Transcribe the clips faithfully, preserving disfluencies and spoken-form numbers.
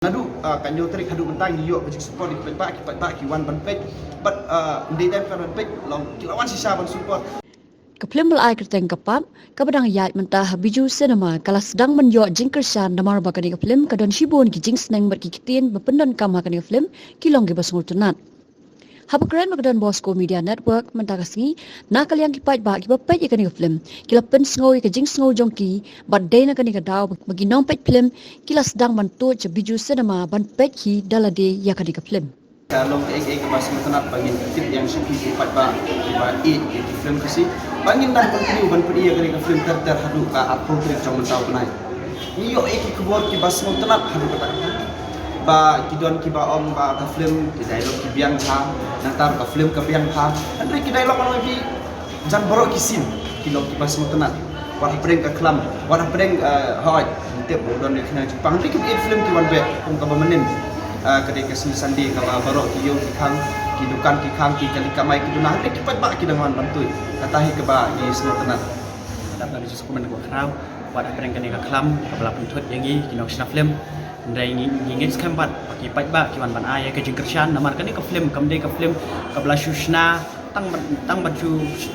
Naduh, ah, ka hynñiew tarik haduh mynta ngi ïoh ka jingsupport na ki paidbah, ki paidbah ki wan ban peit. Bad, ah, ym dei tang ki wan ban peit, long ki la wan shisha ban support. Ka film ba la ai kyrteng Ka Pap, kaba dang ïaid mynta ha Bijou Cinema, ka la sdang ban ïoh jingkyrshan namar ba kane ka film ka don shibun ki jingsneng bad ki ktien ba pyndonkam ha kane ka film ki long kiba sngewtynnat. Haba kren bad ka Don Bosco Media Network mynta ka sngi, na ka liang ki paidbah kiba peit ïa kane ka film ki la pynsngew ïa ka jingsngew jong ki, bad dei na kane ka daw ba ki nongpeit film ki la sdang ban tuid sha Bijou Cinema ban peit hi da lade ïa kane ka film. Ka long kaei kaei kaba sngewtynnat ba ngin tip ïa ngi sha phi ki paidbah kiba ïeit ïa ki film Khasi, ba ngin nang continue ban peit ïa kane ka film ter ter haduh ka arphew tarik jong mynta u bnai. Ngi ïoh ïa ki khubor kiba sngewtynnat haduh katta katta. Ba ki don kiba ong ba ka film ki dialogue ki biang bha, nangta ka film ka biang bha. Hynrei ki dialogue ka long ïa phi jan baroh ki scene ki long kiba sngewtynnat. Wat hapdeng ka khlam, wat hapdeng, eh, hooid, tip ba u don ïa ka khnang jingpang. Hynrei ki film ki wan beh kum kaba mynnin. Eh, ka dei ka sngi Sunday kaba baroh ki ïew ki khang, ki dukan ki khang, ki kali kamai ki duna. Hynrei ki paidbah ki dang wan ban tuid. Kata hi kaba ngi sngewtynnat. Dap na ka jingkmen kaba khraw, wat hapdeng kane ka khlam kaba la pynthut ïa ngi ki nongshna film. Hynrei ngi, ngi ngeit skhem bad ba ki paidbah ki wan ban ai ïa ka jingkyrshan namar kane ka film kam dei ka film kaba la shu shna tang ban, tang ban shu,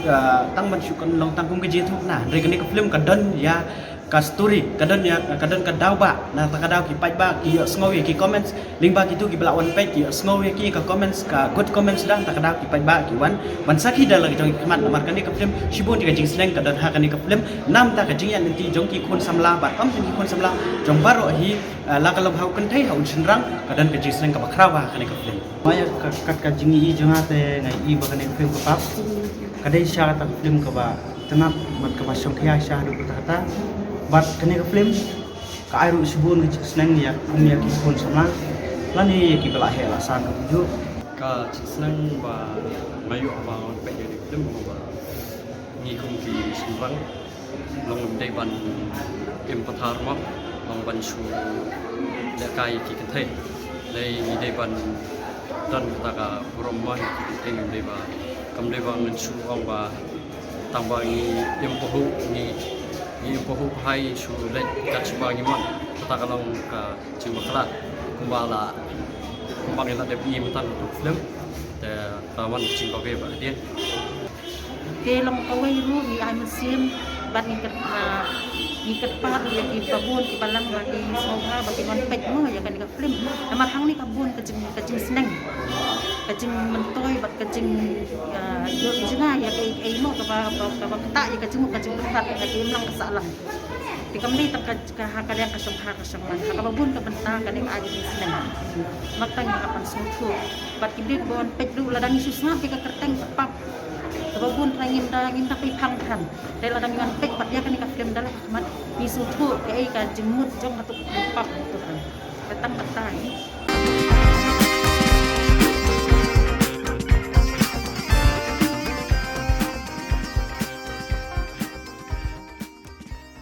ah, tang ban shu kan long tang kum ka jingïathuhkhana. Hynrei kane ka film ka don ïa ka story, ka don ïa, ka don ka daw ba na kata ka daw ki paidbah ki ïohsngew ïa ki comments. Lyngba kito kiba la wan peit ki ïohsngew ïa ki ka comments, ka good comments, da na kata ka daw ki paidbah ki wan ban sakhi da la ki jong ki khmat namar kane ka film shibun ïa ka jingsneng ka don ha kane ka film. Namar ka jingïaid lynti jong ki khun samla bad kam jong ki khun samla jong baroh hi, eh, la ka long ha u kynthei ha u shynrang ka don ka jingsneng kaba khraw ha kane ka film. Maya ka, ka, ka jingïohi jong nga te nga ïohi ba kane ka film Ka Pap ka dei shisha kata ka film kaba tynnat bad kaba shongkhia shisha haduh katta katta. Bad kane ka film ka ai ruh shibun ka jingsneng ïa kum ïa ki khun samla lane ïa kiba la heh la san ka juh. Ka jingsneng ba nga ïoh haba nga peit ïa kane ka film ba ngi kum ki shynrang long ym dei ban im pathar mo, long ban shu lehkai ïa ki kynthei. Dei ngi dei ban don kata ka burom mo ïa ki kynthei, ym dei ba, kam dei ba ngin shu ong ba tang ba ngi im pahuh, ngi, ngi im pahuh bha ngi shu leit kat shaba ngi mon. Kata ka long ka jingbakla kumba la, kumba ngi la dep ïohi mynta ha kato ka film. Te ka wan ka jingbabe ba hadien. Te long kawei ruh ngi ai mynsiem bad ngi kyrpad, ah, ngi kyrpad ïa kiba bun kiba lang ba ki sngewbha ba kin wan peit mo ïa kane ka film. Namar hangne ka bun ka jing, ka jingsneng, ka jingmyntoi bad ka jing, ah, ïoh jngai ïa kaei kaei mo kaba, kaba, kaba ktah ïa ka jingmut ka jingpyrkhat ïa ka imlang ka sahlang. Te kam dei tang ka, ka ha ka liang ka shongkha ka shongman, ha kaba bun ka bynta kane ka ai ka jingsneng. Mat tang ïa ka ban sngewthuh. Bad ki briew kiba wan peit ruh lada ngi shu sngap ïa ka kyrteng Ka Pap, kaba bun trai ngim da, ngim da pei phang than. Te lada ngi wan peit pat ïa kane ka film da la ka khmat ngi sngewthuh kaei ka jingmut jong kato ka pap kato ka. Ka tang batai.